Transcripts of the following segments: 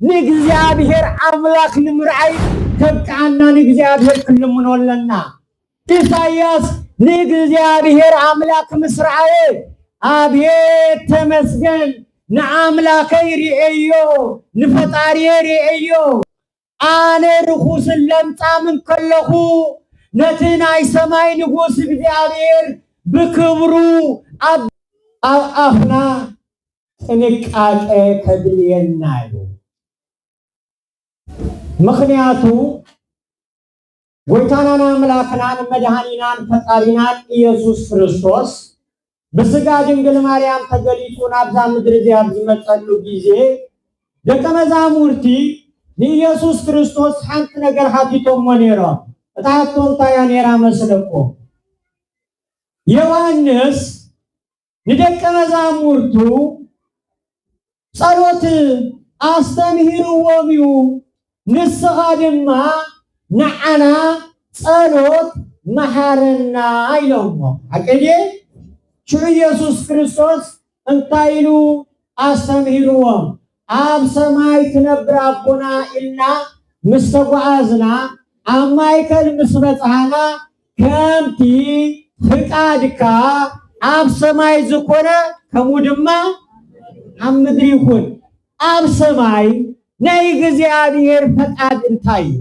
ንእግዚኣብሔር ኣምላኽ ንምርኣይ ከብቅዓና ንእግዚኣብሔር ክንልምኖ ኣለና። ኢሳይያስ ንእግዚኣብሔር ኣምላኽ ምስ ረኣየ፣ "ኣቤት ተመስገን፣ ንኣምላኸይ ርእየዮ፣ ንፈጣሪየ ርእየዮ። ኣነ ርኹስን ለምጻምን ከለኹ፣ ነቲ ናይ ሰማይ ንጉስ እግዚኣብሔር ብክብሩ ኣብ፣ ኣብ ኣፍና ጥንቃቄ ከድልየና እዩ። ምኽንያቱ ጎይታናን ኣምላኽናን መድኃኒናን ፈጣሪናን ኢየሱስ ክርስቶስ ብስጋ ድንግል ማርያም ተገሊጹ ናብዛ ምድሪ እዚኣ ኣብ ዝመጸሉ ግዜ ደቀ መዛሙርቲ ንኢየሱስ ክርስቶስ ሓንቲ ነገር ሓቲቶሞ ነይሮም። እታ ሕቶ እንታይ እያ ነይራ መስለኩም? ዮሃንስ ንደቀ መዛሙርቱ ጸሎት ኣስተምሂርዎም እዩ፣ ንስኻ ድማ ንዓና ጸሎት መሃረና ኢሎሞ። ሓቂ ድየ? ሽዑ ኢየሱስ ክርስቶስ እንታይ ኢሉ ኣስተምሂርዎም? ኣብ ሰማይ ትነብር ኣቦና ኢልና ምስ ተጓዓዝና፣ ኣብ ማእከል ምስ በጽሓና፣ ከምቲ ፍቃድካ ኣብ ሰማይ ዝኾነ፣ ከምኡ ድማ ኣብ ምድሪ ይኹን። ኣብ ሰማይ ናይ እግዚኣብሔር ፈቃድ እንታይ እዩ?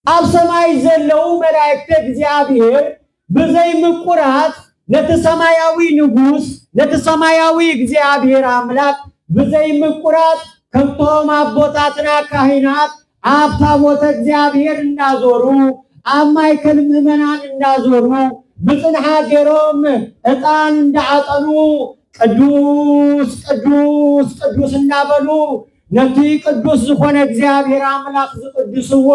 ኣብ ሰማይ ዘለዉ መላእክተ እግዚኣብሔር ብዘይ ምቁራጽ ነቲ ሰማያዊ ንጉስ፣ ነቲ ሰማያዊ እግዚኣብሔር ኣምላኽ ብዘይ ምቁራጽ ከምቶም ኣቦታትና ካህናት ኣብ ታቦተ እግዚኣብሔር እናዞሩ፣ ኣብ ማእከል ምእመናን እናዞሩ፣ ብጽንሓ ገይሮም ዕጣን እንዳዓጠኑ፣ "ቅዱስ፣ ቅዱስ፣ ቅዱስ" እናበሉ ነቲ ቅዱስ ዝኾነ እግዚኣብሔር ኣምላኽ ዝቅድስዎ፣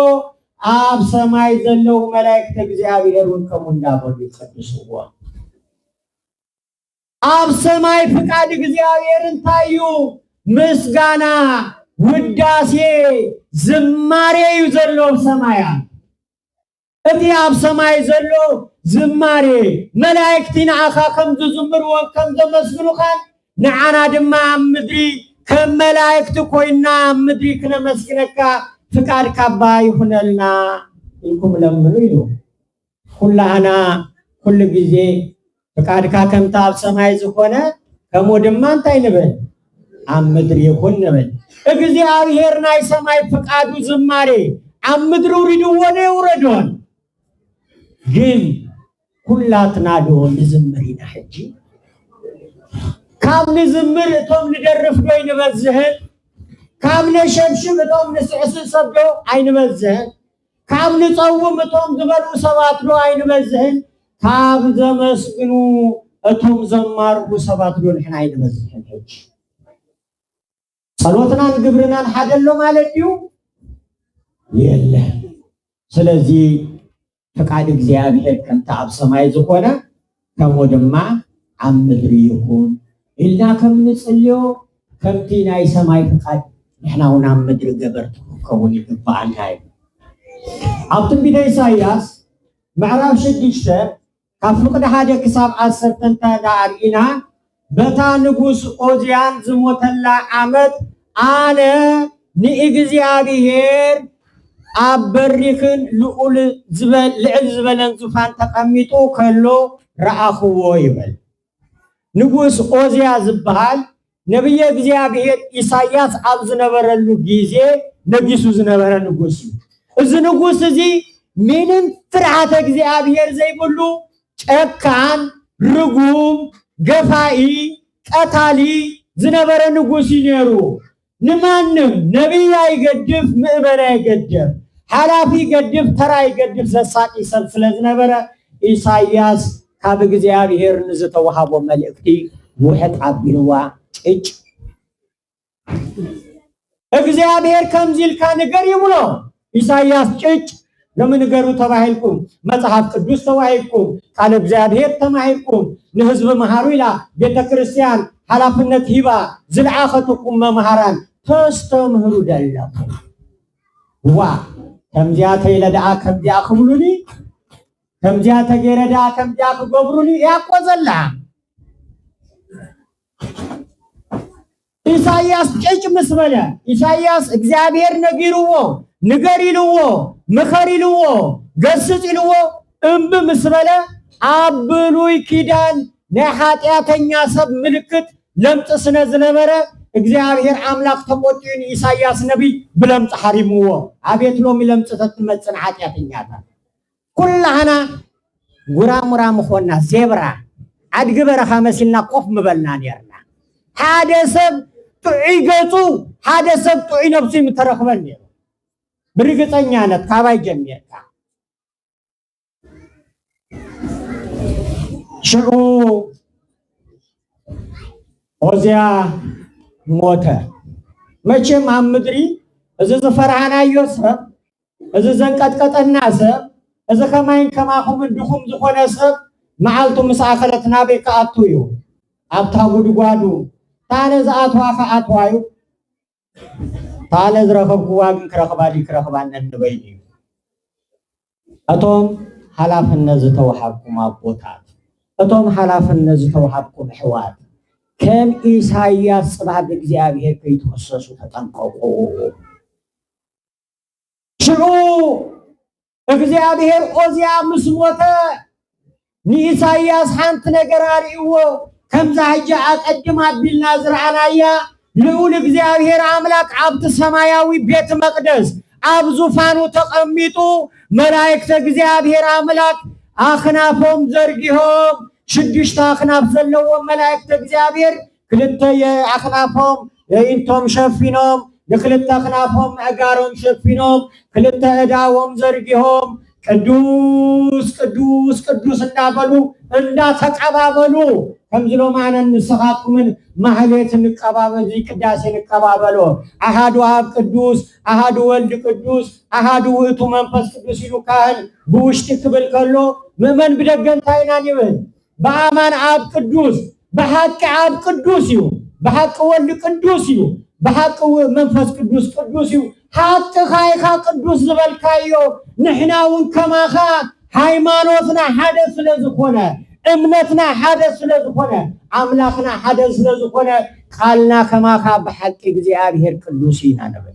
ኣብ ሰማይ ዘለዉ መላእክተ እግዚኣብሔር እውን ከምኡ እንዳበሉ ይቀድስዎ። ኣብ ሰማይ ፍቃድ እግዚኣብሔር እንታይ እዩ? ምስጋና፣ ውዳሴ፣ ዝማሬ እዩ ዘሎ ኣብ ሰማያት። እቲ ኣብ ሰማይ ዘሎ ዝማሬ፣ መላእክቲ ንዓኻ ከም ዝዝምርዎን ከም ዘመስግኑኻን፣ ንዓና ድማ ኣብ ምድሪ ከም መላእክቲ ኮይንና ኣብ ምድሪ ክነመስግነካ ፍቃድካ ኣባ ይኹነልና ኢልኩም ለምኑ ኢሉ። ኩላህና ኩሉ ግዜ ፍቃድካ ከምቲ ኣብ ሰማይ ዝኾነ፣ ከምኡ ድማ እንታይ ንብል? ኣብ ምድሪ ይኹን ንብል። እግዚኣብሔር ናይ ሰማይ ፍቃዱ ዝማሬ ኣብ ምድሪ ኣውሪድዎ ዶ የውረዶን? ግን ኩላትና ዶ ንዝምር ኢና ሕጂ? ካብ ንዝምር እቶም ንደርፍ ዶ ኣይንበዝሕን? ካብ ነሸብሽብ እቶም ንስዕስዕ ሰብ ዶ ኣይንበዝሕን? ካብ ንጸውም እቶም ዝበልዑ ሰባት ዶ ኣይንበዝሕን? ካብ ዘመስግኑ እቶም ዘማርሩ ሰባት ዶ ንሕና ኣይንበዝሕን? ሕጂ ጸሎትናን ግብርናን ሓደ ኣሎ ማለት ድዩ? የለን። ስለዚ ፍቃድ እግዚኣብሔር ከምቲ ኣብ ሰማይ ዝኾነ፣ ከምኡ ድማ ኣብ ምድሪ ይኹን ኢልና ከም ንጽልዮ፣ ከምቲ ናይ ሰማይ ፍቃድ ንሕና እውን ኣብ ምድሪ ገበርቲ ክንከውን ይግብኣና እዩ። ኣብ ትንቢተ ኢሳይያስ ምዕራፍ ሽዱሽተ ካብ ፍቕዲ ሓደ ክሳብ ዓሰርተ እንተ ደኣ ርኢና፣ በታ ንጉስ ኦዝያን ዝሞተላ ዓመት ኣነ ንእግዚኣብሔር ኣብ በሪኽን ልዑል ዝበ-፣ ልዕል ዝበለን ዙፋን ተቐሚጡ ከሎ ረኣኽዎ ይብል። ንጉስ ኦዝያ ዝበሃል ነቢየ እግዚኣብሔር ኢሳይያስ ኣብ ዝነበረሉ ግዜ ነጊሱ ዝነበረ ንጉስ እዩ። እዚ ንጉስ እዚ ምንም ፍርሃተ እግዚኣብሔር ዘይብሉ፣ ጨካን፣ ርጉም፣ ገፋኢ፣ ቀታሊ ዝነበረ ንጉስ እዩ ነይሩ። ንማንም ነቢይ ኣይገድፍ፣ ምእመን ኣይገድፍ፣ ሓላፊ ይገድፍ፣ ተራ ይገድፍ ዘሳቂ ሰብ ስለ ዝነበረ፣ ኢሳይያስ ካብ እግዚኣብሔር ንዝተዋሃቦ መልእኽቲ ውሕጥ ኣቢልዋ ጭጭ። እግዚኣብሔር ከምዚ ኢልካ ንገር ይብሎ። ኢሳይያስ ጭጭ። ሎሚ ንገሩ ተባሂልኩም፣ መጽሓፍ ቅዱስ ተዋሂብኩም፣ ቃል እግዚኣብሔር ተማሂርኩም፣ ንህዝቢ መሃሩ ኢላ ቤተ ክርስቲያን ሓላፍነት ሂባ ዝለኣኸትኩም መምሃራን ተስተምህሩ ደለኹም። ዋ፣ ከምዚኣ ተይለ ደኣ ከምዚኣ ክብሉኒ፣ ከምዚኣ ተገይረ ደኣ ከምዚኣ ክገብሩኒ እያ እኮ ዘላ። ኢሳይያስ ጭጭ ምስ በለ፣ ኢሳይያስ እግዚኣብሔር ነጊርዎ፣ ንገር ኢልዎ፣ ምኸር ኢልዎ፣ ገስጽ ኢልዎ፣ እምቢ ምስ በለ፣ ኣብ ብሉይ ኪዳን ናይ ሓጢኣተኛ ሰብ ምልክት ለምጽ ስነ ዝነበረ፣ እግዚኣብሔር ኣምላኽ ተቆጢኡ ንኢሳይያስ ነቢይ ብለምጽ ሓሪምዎ። ኣቤት ሎሚ ለምጽ ተትመጽእ ንሓጢኣተኛታት። ኩላህና ጉራሙራ ምኾንና፣ ዜብራ፣ ኣድጊ በረኻ መሲልና ኮፍ ምበልና ኔርና። ሓደ ሰብ ጥዑይ ገጹ፣ ሓደ ሰብ ጥዑይ ነብሱ ምተረኽበን ኔሩ። ብርግጸኛነት ካባይ ጀሚርካ። ሽዑ ዖዝያ ሞተ። መቸም ኣብ ምድሪ እዚ ዝፈራህናዮ ሰብ፣ እዚ ዘንቀጥቀጠና ሰብ፣ እዚ ከማይን ከማኹምን ድኹም ዝኾነ ሰብ፣ መዓልቱ ምስ ኣኸለት ናበይ ክኣቱ እዩ? ኣብታ ጉድጓዱ። ታለ ዝኣትዋ ክኣትዋ እዩ። ታለ ዝረኸብክዋ ግን ክረኽባ ድዩ ክረኽባ ነንበይኑ እዩ። እቶም ሓላፍነት ዝተዋሃብኩም ኣቦታት፣ እቶም ሓላፍነት ዝተዋሃብኩም ኣሕዋት፣ ከም ኢሳይያስ ጽባሕ ብእግዚኣብሔር ከይትኽሰሱ ተጠንቀቑ። ሽዑ እግዚኣብሔር ዖዝያ ምስ ሞተ ንኢሳይያስ ሓንቲ ነገር ኣርእይዎ። ከምዛ ሕጂ ኣቐድም ኣቢልና ዝረኣናያ ልዑል እግዚኣብሔር ኣምላክ ኣብቲ ሰማያዊ ቤት መቕደስ ኣብ ዙፋኑ ተቐሚጡ መላእክተ እግዚኣብሔር ኣምላክ ኣኽናፎም ዘርጊሆም ሽዱሽተ ኣኽናፍ ዘለዎም መላእክተ እግዚኣብሔር ክልተ ኣኽናፎም የዒንቶም ሸፊኖም፣ ንክልተ ኣኽናፎም ኣእጋሮም ሸፊኖም፣ ክልተ ኣእዳዎም ዘርጊሆም ቅዱስ ቅዱስ ቅዱስ እንዳበሉ እንዳተቀባበሉ ከምዚ ሎም ኣነን ንስኻትኩምን ማህሌት ንቀባበል እዚ ቅዳሴ ንቀባበሎ ኣሃዱ ኣብ ቅዱስ ኣሃዱ ወልድ ቅዱስ ኣሃዱ ውእቱ መንፈስ ቅዱስ ኢሉ ካህን ብውሽጢ ክብል ከሎ ምእመን ብደገ እንታይ ኢና ንብል? ብኣማን ኣብ ቅዱስ፣ ብሓቂ ኣብ ቅዱስ እዩ፣ ብሓቂ ወልድ ቅዱስ እዩ፣ ብሓቂ መንፈስ ቅዱስ ቅዱስ እዩ። ሓቅኻ ኢኻ ቅዱስ ዝበልካዮ። ንሕና እውን ከማኻ ሃይማኖትና ሓደ ስለ ዝኾነ፣ እምነትና ሓደ ስለ ዝኾነ፣ ኣምላኽና ሓደ ስለ ዝኾነ ቃልና ከማኻ ብሓቂ እግዚኣብሔር ቅዱስ ኢና ንብል።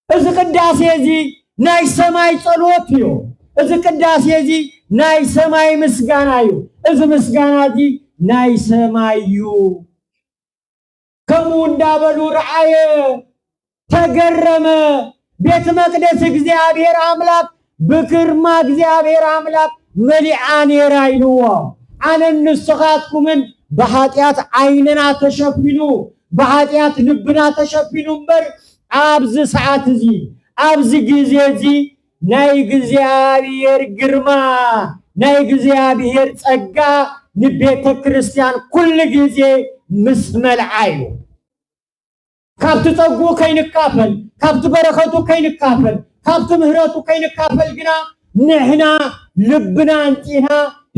እዚ ቅዳሴ እዚ ናይ ሰማይ ጸሎት እዩ። እዚ ቅዳሴ እዚ ናይ ሰማይ ምስጋና እዩ። እዚ ምስጋና እዚ ናይ ሰማይ እዩ። ከምኡ እንዳበሉ ረኣየ፣ ተገረመ። ቤት መቅደስ እግዚኣብሔር ኣምላክ ብግርማ እግዚኣብሔር ኣምላክ መሊኣ ነይራ ኢልዎ። ኣነን ንስኻትኩምን ብሓጢኣት ዓይንና ተሸፊኑ፣ ብሓጢኣት ልብና ተሸፊኑ እምበር ኣብዚ ሰዓት እዚ ኣብዚ ግዜ እዚ ናይ እግዚኣብሔር ግርማ ናይ እግዚኣብሔር ጸጋ ንቤተ ክርስቲያን ኩሉ ግዜ ምስ መልዓ እዩ። ካብቲ ጸግኡ ከይንካፈል፣ ካብቲ በረኸቱ ከይንካፈል፣ ካብቲ ምህረቱ ከይንካፈል ግና ንሕና ልብና ኣንጺህና፣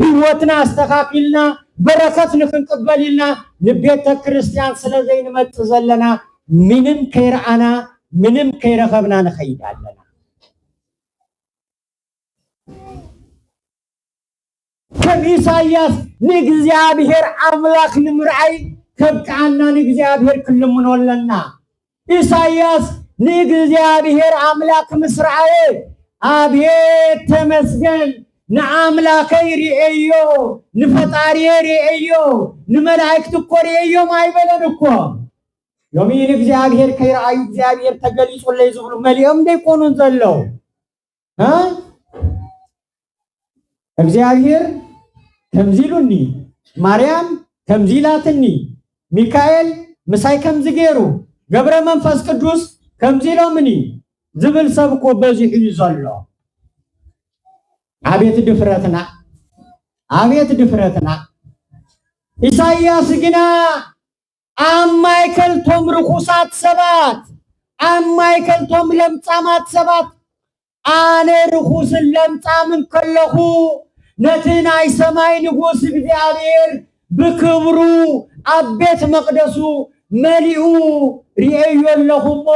ህይወትና ኣስተኻኺልና፣ በረኸት ንክንቅበል ኢልና ንቤተ ክርስቲያን ስለ ዘይንመጽእ ዘለና ምንም ከይረኣና፣ ምንም ከይረኸብና ንኸይድ ኣለና። ከም ኢሳይያስ ንእግዚኣብሔር ኣምላኽ ንምርኣይ ከብቅዓና ንእግዚኣብሔር ክንልምኖ ኣለና። ኢሳይያስ ንእግዚኣብሔር ኣምላኽ ምስ ረኣየ፣ "ኣቤት ተመስገን፣ ንኣምላኸይ ርእየዮ፣ ንፈጣሪየ ርእየዮ፣ ንመላእክቲ እኮ ርእየዮም" ኣይበለን እኮ። ሎሚ ንእግዚኣብሔር ከይረኣዩ እግዚኣብሔር ተገሊጹለይ ዝብሉ መሊኦም ደይኮኑን ዘለዉ? እ? እግዚኣብሔር ከምዚ ኢሉኒ፣ ማርያም ከምዚ ኢላትኒ፣ ሚካኤል ምሳይ ከምዚ ገይሩ፣ ገብረ መንፈስ ቅዱስ ከምዚ ኢሎምኒ ዝብል ሰብ እኮ በዚሑ እዩ ዘሎ። ኣቤት ድፍረትና፣ ኣቤት ድፍረትና። ኢሳይያስ ግና ኣብ ማእከል ቶም ርኹሳት ሰባት፣ ኣብ ማእከል ቶም ለምጻማት ሰባት፣ ኣነ ርኹስን ለምጻምን ከለኹ፣ ነቲ ናይ ሰማይ ንጉስ እግዚኣብሔር ብክብሩ ኣብ ቤት መቕደሱ መሊኡ ርእየዮ ኣለኹ እሞ፣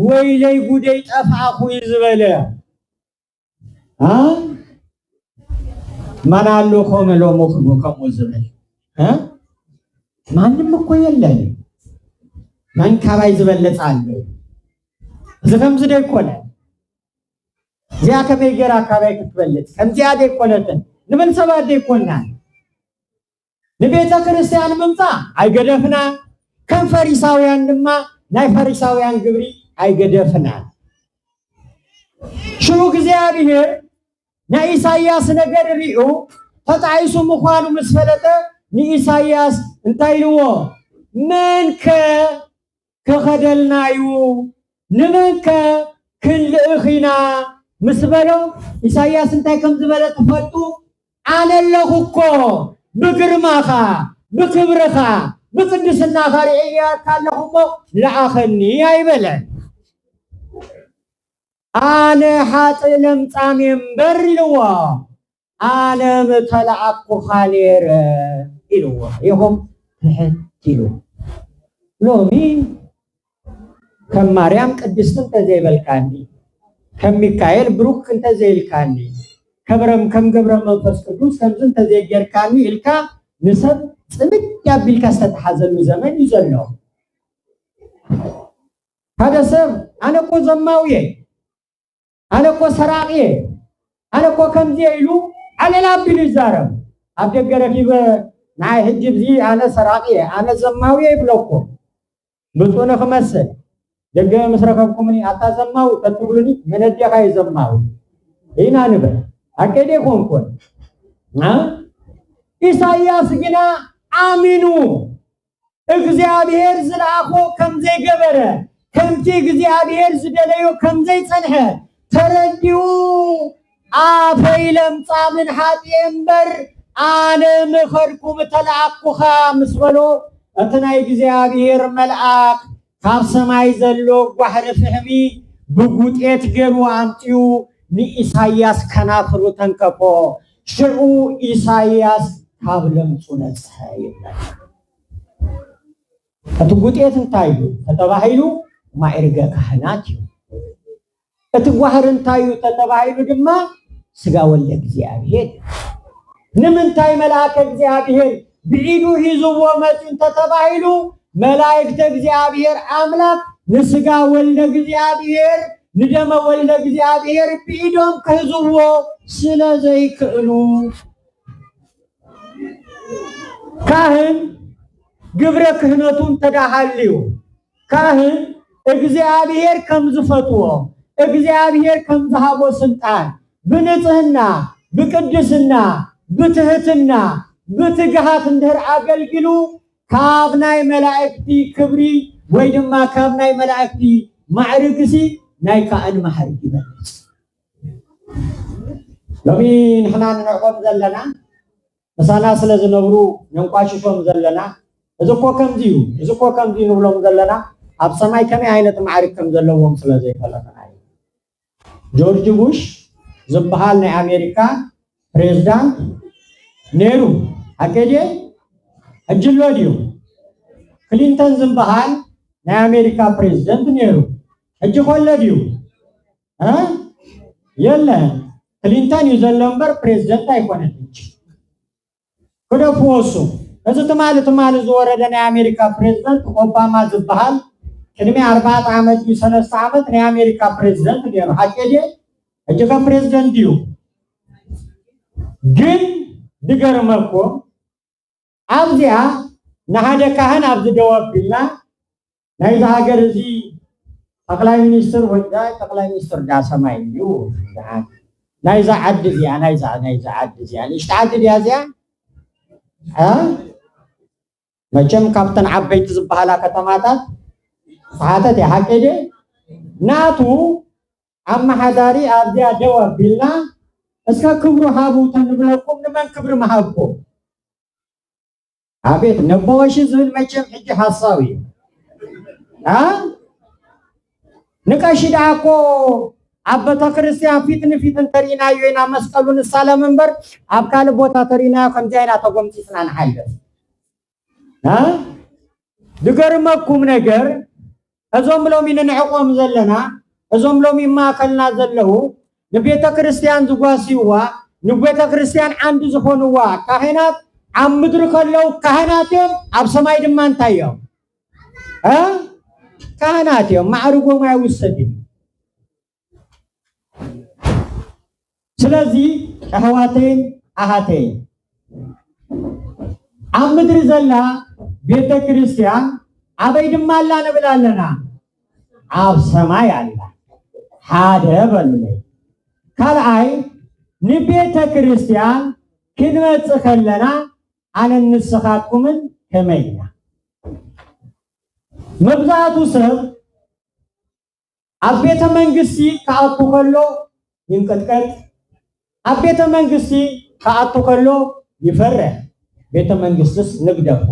ወይለይ ጉደይ ጠፋእኹ እዩ ዝበለ። አ? ማን ኣሎ ኮመ ሎሞ ክቡ ከምኡ ዝብል? እ? ማንም እኮ የለን። መን ካባይ ዝበለጸ ኣሎ? እዚ ከምዚ ዶ ኣይኮነ? እዚኣ ከመይ ገይራ ካባይ ክትበልጽ? ከምዚኣ ዶ ኣይኮነትን? ንብል ሰባት ዶ ኣይኮናን? ንቤተ ክርስቲያን ምምጻእ ኣይገደፍና፣ ከም ፈሪሳውያን ድማ ናይ ፈሪሳውያን ግብሪ ኣይገደፍና። ሽዑ እግዚኣብሔር ናይ ኢሳይያስ ነገር ሪኡ ተጣዒሱ ምዃኑ ምስ ፈለጠ ንኢሳይያስ እንታይ ኢልዎ? "መንከ ክኸደልናዩ? ንመንከ ክንልእኽ ኢና?" ምስ በሎ ኢሳይያስ እንታይ ከም ዝበለ ትፈልጡ? "ኣነ ኣለኹ እኮ ብግርማኻ፣ ብክብርኻ፣ ብቅድስናኻ ርእየካ ኣለኹ እሞ ለኣኸኒ" ኣይበለን። "ኣነ ሓጥእ ለምጻም እየ እምበር" ኢልዎ፣ "ኣነ ምተለኣኩኻ ነይረ" ኢልዎ። ይኹም ትሕት ኢሉ። ሎሚ ከም ማርያም ቅድስቲ እንተዘይበልካኒ፣ ከም ሚካኤል ብሩክ እንተዘይልካኒ፣ ከብረም ከም ገብረ መንፈስ ቅዱስ ከምዚ እንተዘይጌርካኒ ኢልካ ንሰብ ጽምድ ኣቢልካ ዝተተሓዘሉ ዘመን እዩ ዘሎ። ሓደ ሰብ ኣነ እኮ ዘማዊ እየ፣ ኣነ እኮ ሰራቂ እየ፣ ኣነ እኮ ከምዚ እየ ኢሉ ዓለል ኣቢሉ ይዛረብ። ኣብ ደገ ረኪበ ንዓይ ሕጂ ብዚ ኣነ ሰራቂ እየ፣ ኣነ ዘማዊ እየ ይብለኩም። ብፁዕ ንኽመስል ደገ ምስ ረኸብኩምኒ ኣታ ዘማዊ ተትብሉኒ መነዴኻ እዩ ዘማዊ ኢና ንብል። ኣቀደ ይኮንኩን እ? ኢሳይያስ ግና ኣሚኑ እግዚኣብሔር ዝለኣኾ ከም ዘይገበረ፣ ከምቲ እግዚኣብሔር ዝደለዮ ከም ዘይጸንሐ ተረዲኡ፣ "ኣፈይ ለምጻምን ሓጥየ እምበር፣ ኣነ ምኸድኩ ምተለኣኩኻ" ምስ በሎ፣ እቲ ናይ እግዚኣብሔር መልኣክ ካብ ሰማይ ዘሎ ጓሕሪ ፍሕሚ ብጉጤት ገይሩ ኣምጺኡ ንኢሳይያስ ከናፍሩ ተንከፎ። ሽዑ ኢሳይያስ ካብ ለምጹ ነጽሐ ይብለና። እቲ ጉጤት እንታይ እዩ ተተባሂሉ? ማዕርገ ካህናት እዩ። እቲ ጓህሪ እንታይ እዩ ተተባሂሉ ድማ ስጋ ወልደ እግዚኣብሔር እዩ። ንምንታይ መልኣከ እግዚኣብሔር ብኢዱ ሒዝዎ መጺኡ እንተተባሂሉ፣ መላእክተ እግዚኣብሔር ኣምላክ ንስጋ ወልደ እግዚኣብሔር፣ ንደመ ወልደ እግዚኣብሔር ብኢዶም ክሕዝዎ ስለ ዘይክእሉ፣ ካህን ግብረ ክህነቱ እንተደኣ ሃልዩ፣ ካህን እግዚኣብሔር ከም ዝፈትዎ፣ እግዚኣብሔር ከም ዝሃቦ ስልጣን ብንጽህና፣ ብቅድስና፣ ብትህትና፣ ብትግሃት እንድህር ኣገልጊሉ፣ ካብ ናይ መላእክቲ ክብሪ ወይ ድማ ካብ ናይ መላእክቲ ማዕርግሲ ናይ ካህን ማዕርግ ይበልጽ። ሎሚ ንሕና ንንዕቆም ዘለና፣ ምሳና ስለ ዝነብሩ ነንቋሽሾም ዘለና፣ "እዚ እኮ ከምዚ እዩ፣ እዚ እኮ ከምዚ እዩ" ንብሎም ዘለና፣ ኣብ ሰማይ ከመይ ዓይነት ማዕርግ ከም ዘለዎም ስለ ዘይፈለጥና እዩ። ጆርጅ ቡሽ ዝበሃል ናይ ኣሜሪካ ፕሬዝዳንት ነይሩ። ሓቂ ድየ? ሕጂ ኣሎ ድዩ? ክሊንተን ዝበሃል ናይ ኣሜሪካ ፕሬዝደንት ነይሩ። ሕጂ ከሎ ድዩ? እ? የለን። ክሊንተን እዩ ዘሎ እምበር ፕሬዝደንት ኣይኮነን። ሕጂ ክደፍዎ እሱ። እዚ ትማሊ ትማሊ ዝወረደ ናይ ኣሜሪካ ፕሬዝደንት ኦባማ ዝበሃል ቅድሚ ኣርባዕተ ዓመት ድዩ ሰለስተ ዓመት ናይ ኣሜሪካ ፕሬዝደንት ነይሩ። ሓቂ ድየ? ሕጂ ከ ፕሬዝደንት ድዩ? ግን ድገርመኩም ኣብዚኣ ንሓደ ካህን ኣብዚ ደው ኣቢልና ናይዚ ሃገር እዚ ጠቕላይ ሚኒስትር ወይ ዳ-፣ ጠቕላይ ሚኒስትር ዳ ሰማይ እዩ። ናይዛ ዓዲ እዚኣ፣ ናይዛ፣ ናይዛ ዓዲ እዚኣ፣ ንእሽቶ ዓዲ ድያ እዚኣ? እ? መቸም ካብተን ዓበይቲ ዝበሃላ ከተማታት ዝተሓተት እያ፣ ሓቂ ድየ? ናቱ ኣመሓዳሪ ኣብዚኣ ደው ኣቢልና፣ እስከ ክብሩ ሃቡ ተንብለኩም፣ ንመን ክብሪ ምሃብኩም? ኣቤት ነቦ ቀሺ ዝብል መቸም ሕጂ ሓሳዊ እዩ። ኣ? ንቀሺ ደኣ እኮ ኣብ ቤተ ክርስቲያን ፊት ንፊት እንተሪእናዮ ኢና መስቀሉ ንሳለም እምበር፣ ኣብ ካልእ ቦታ ተሪእናዮ ከምዚ ኣይና ተጎምፂፅና ንሓልፍ። ኣ? ዝገርመኩም ነገር፣ እዞም ሎሚ ንንዕቆም ዘለና፣ እዞም ሎሚ ማእከልና ዘለዉ፣ ንቤተ ክርስቲያን ዝጓስይዋ፣ ንቤተ ክርስቲያን ዓንዲ ዝኾንዋ ካህናት፣ ኣብ ምድሪ ከለዉ ካህናት እዮም፣ ኣብ ሰማይ ድማ እንታይ እዮም? እ? ካህናት እዮም፣ ማዕርጎም ኣይውሰድን እዩ። ስለዚ ኣሕዋተይን ኣሓተይን፣ ኣብ ምድሪ ዘላ ቤተ ክርስቲያን ኣበይ ድማ ኣላ ንብል ኣለና? ኣብ ሰማይ ኣላ። ሓደ በሉለይ። ካልኣይ፣ ንቤተ ክርስቲያን ክንመጽእ ከለና ኣነን ንስኻትኩምን ከመይ ኢና? መብዛሕቱ ሰብ ኣብ ቤተ መንግስቲ ክኣቱ ከሎ ይንቀጥቀጥ፣ ኣብ ቤተ መንግስቲ ክኣቱ ከሎ ይፈርሕ። ቤተ መንግስትስ ንግደፎ፣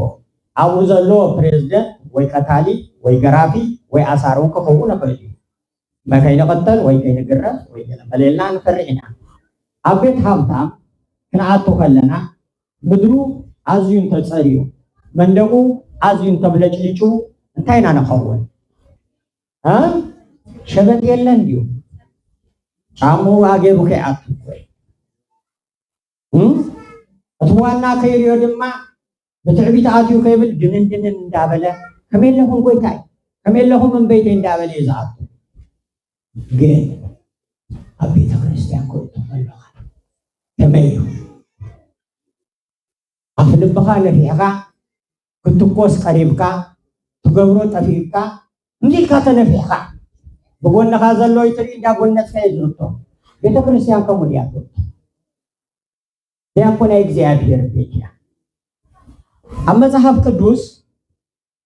ኣብኡ ዘሎ ፕሬዝደንት ወይ ቀታሊ ወይ ገራፊ ወይ ኣሳሪ እውን ክኸውን ይኽእል እዩ። መ ከይንቐተል ወይ ከይንግረፍ ወይ ገለ መሌልና ንፈርሕ ኢና። ኣብ ቤት ሃብታም ክንኣቱ ከለና ምድሩ ኣዝዩ እንተጸርዩ፣ መንደቑ ኣዝዩ እንተብለጭሊጩ እንታይ ኢና ንኸውን? እ? ሸበጥ የለን ድዩ? ጫምኡ ኣገይሩ ከይኣቱ እኮ እዩ። እም? እቲ ዋና ከይሪኦ ድማ ብትዕቢት ኣትዩ ከይብል ድንን ድንን እንዳበለ፣ "ከመይ ኣለኹም ጎይታይ? ከመይ ኣለኹም እምበይተይ?" እንዳበለ እዩ ዝኣቱ። ግን ኣብ ቤተ ክርስቲያን ክእቱ ከለኻ ከመይ እዩ? ኣፍ ልብኻ ነፊሕካ፣ ክትኮስ ቀሪብካ፣ ትገብሮ ጠፊእካ፣ እንዲልካ ተነፊሕካ፣ ብጎንኻ ዘሎ ይትርኢ እንዳጎነጽካ እዩ ዝእቶ። ቤተ ክርስቲያን ከምኡ ድያ ትእቶ? እዚኣ እኮ ናይ እግዚኣብሔር ቤት እያ። ኣብ መጽሓፍ ቅዱስ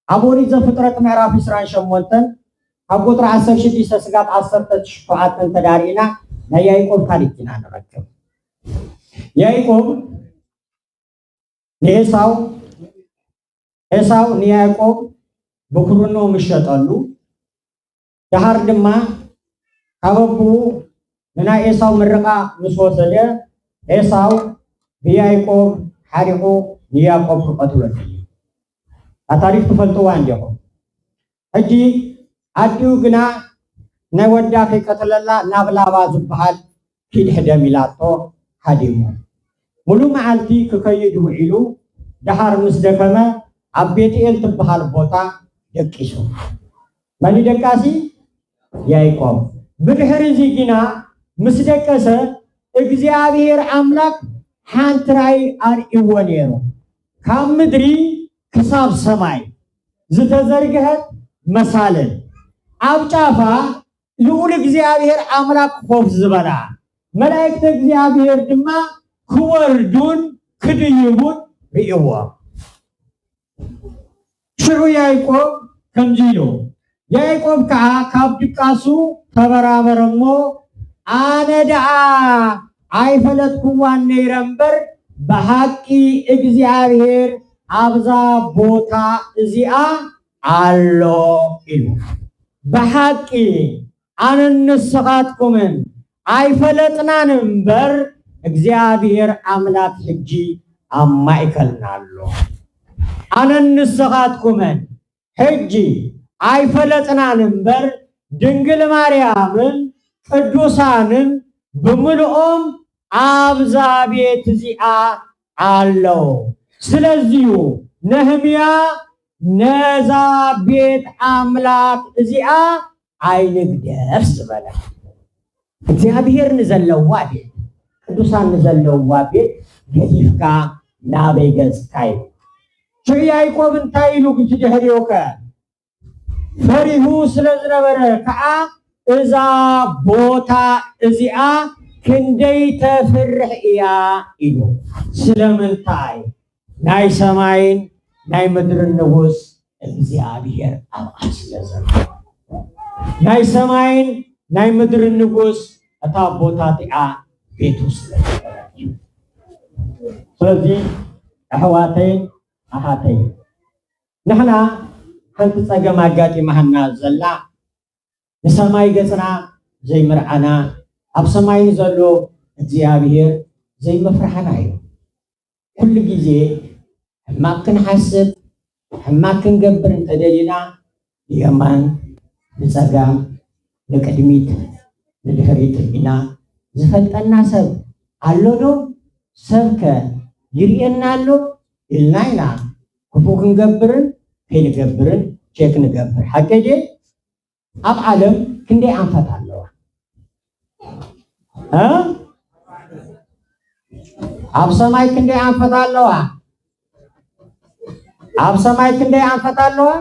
ኣብ ኦሪት ዘፍጥረት ምዕራፍ ዕስራን ሸሞንተን ካብ ቁጥሪ ዓሰርተ ሽዱሽተ ስጋብ ዓሰርተ ሸውዓተ እንተዳሪእና ናይ ያዕቆብ ታሪክ ኢና ንረክብ። ያዕቆብ ንኤሳው፣ ኤሳው ንያዕቆብ ብኩርኖ ምስ ሸጠሉ፣ ደሓር ድማ ካብ ኣቦኡ ንናይ ኤሳው ምርቓ ምስ ወሰደ፣ ኤሳው ብያዕቆብ ሓሪቑ ንያዕቆብ ክቐትሎ ደልዩ። እታ ታሪክ ትፈልጥዋ እንዲኹም። ሕጂ ኣዲኡ ግና ናይ ወዳ ከይቀተለላ ናብ ላባ ዝበሃል ኪድ ሕደም ኢላቶ ሃዲሙ። ሙሉ መዓልቲ ክከይድ ውዒሉ፣ ደሓር ምስ ደከመ ኣብ ቤትኤል ትበሃል ቦታ ደቂሱ። መን እዩ ደቃሲ? ያዕቆብ። ብድሕሪ እዚ ግና ምስ ደቀሰ እግዚኣብሔር ኣምላክ ሓንቲ ራእይ ኣርእይዎ ነይሩ። ካብ ምድሪ ክሳብ ሰማይ ዝተዘርግሐት መሳልል፣ ኣብ ጫፋ ልዑል እግዚኣብሔር ኣምላክ ኮፍ ዝበላ፣ መላእክቲ እግዚኣብሔር ድማ ክወርዱን ክድይቡን ርእይዎ። ሽዑ ያዕቆብ ከምዚ ኢሉ፣ ያዕቆብ ከዓ ካብ ድቃሱ ተበራበረ እሞ፣ ኣነ ደኣ ኣይፈለጥኩዋን ነይረ እምበር፣ ብሓቂ እግዚኣብሔር ኣብዛ ቦታ እዚኣ ኣሎ ኢሉ። ብሓቂ ኣነን ንስኻትኩምን ኣይፈለጥናን እምበር፣ እግዚኣብሔር ኣምላክ ሕጂ ኣብ ማእከልና ኣሎ። ኣነን ንስኻትኩምን ሕጂ ኣይፈለጥናን እምበር፣ ድንግል ማርያምን ቅዱሳንን ብምልኦም ኣብዛ ቤት እዚኣ ኣለዉ። ስለዚዩ ነህምያ ነዛ ቤት ኣምላክ እዚኣ ኣይንግደፍ ዝበለ። እግዚኣብሔር ንዘለዋ ቤት፣ ቅዱሳን ንዘለዋ ቤት ገዲፍካ ናበይ ገጽካ እዩ? ሽዑ ያዕቆብ እንታይ ኢሉ ብድሕሪኡ ከ? ፈሪሁ ስለ ዝነበረ ከኣ እዛ ቦታ እዚኣ ክንደይ ተፍርሕ እያ ኢሉ። ስለምንታይ? ናይ ሰማይን ናይ ምድርን ንጉስ እግዚኣብሔር ኣብኣ ስለ ዘሎ፣ ናይ ሰማይን ናይ ምድርን ንጉስ እታ ቦታ እቲኣ ቤቱ ስለ ዝበለት እዩ። ስለዚ ኣሕዋተይን ኣሓተይን፣ ንሕና ሓንቲ ጸገም ኣጋጢማና ዘላ ንሰማይ ገጽና ዘይምርዓና፣ ኣብ ሰማይ ንዘሎ እግዚኣብሔር ዘይምፍርሓና እዩ። ኩሉ ግዜ ሕማቅ ክንሓስብ፣ ሕማቅ ክንገብር እንተደሊና፣ ንየማን፣ ንጸጋም፣ ንቅድሚት፣ ንድሕሪት ርኢና፣ ዝፈልጠና ሰብ ኣሎ ዶ? ሰብከ ይርእየና ኣሎ? ኢልና ኢና ክፉእ ክንገብርን ከይንገብርን ቼክ ንገብር። ሓቀይ ድየ? ኣብ ዓለም ክንደይ ኣንፈት ኣለዋ? እ? ኣብ ሰማይ ክንደይ ኣንፈት ኣለዋ? ኣብ ሰማይ ክንደይ ኣንፈት ኣለዋ?